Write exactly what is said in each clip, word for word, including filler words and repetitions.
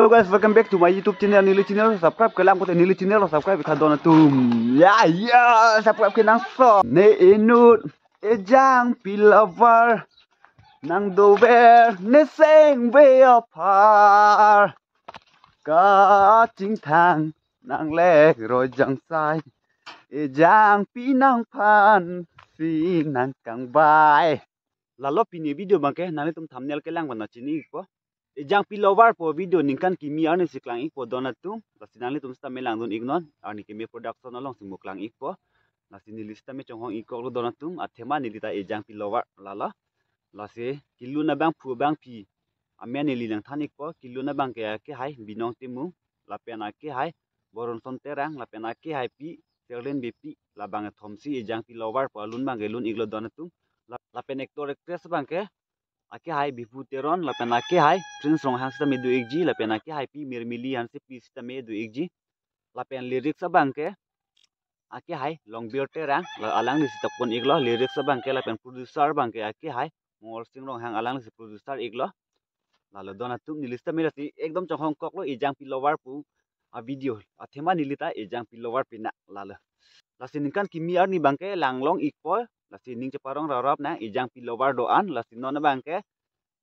Hello guys, welcome back to my YouTube channel, Neli Channel. Subscribe kelang kote Neli Channel, subscribe ikha don atum. Ya, ya, subscribe kelang so. Ne inut Ejangpi lover nang dover ne sengve apar. Kachingthang nang le roi jangsai. Ejangpi nangphan si nang kangbai. Lalo pini video abangke nanglitum thumbnail kelang pen chini ikpo. Ejangpi lover pu video ningkan kimi arni si klang ikpo don atum. Lasi nanglitum sita me langdun iknon. Arni Keme Production along si mo klang ikpo. Lasi neli sita me chonghong ikkoklo don atum. Athema neli ta Ejangpi lover lalo. Lasi kelun abangphu abangpi amen neli nangthan ikpo. Kelun abangke akehai Binong Timung, lapen akehai Boronson Terang, lapen akehaipi Serlin Beypi, labang kethom si Ejangpi lover pu alun abangke lun iklo don atum. La-, lapen actor actress abangke akehai Biphu Teron, lapen akehai Prince Ronghang sita me do ikji, lapen akehaipi Mirmili Hansepi sita me do ikji. Lapen lyrics abangke akehai Longbir Terang, la alangli sita pon iklo, lyrics abangke, lapen producer abangke akehai Mongol Sing Ronghang, alangli si producer iklo. Lalo don atum, neli sita me lasi ekdom chonghong ikkoklo Ejangpi lover pu a video. Athema neli ta Ejangpi lover pina lalo. Lasi ningkan kimi arni abangke langlong ikpo. Lasi ning cheparong rarap nang Ejangpi lover do-an. Lasi non abangke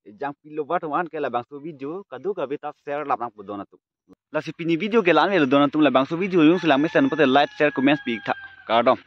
Ejangpi lover atum an ke labangso video kadokave ta share lap nangpo don atum. Lasi pini video ke la-an avelo don atum, labangso video jongsi lang mesen pote like, share, comments pi iktha. Kardom.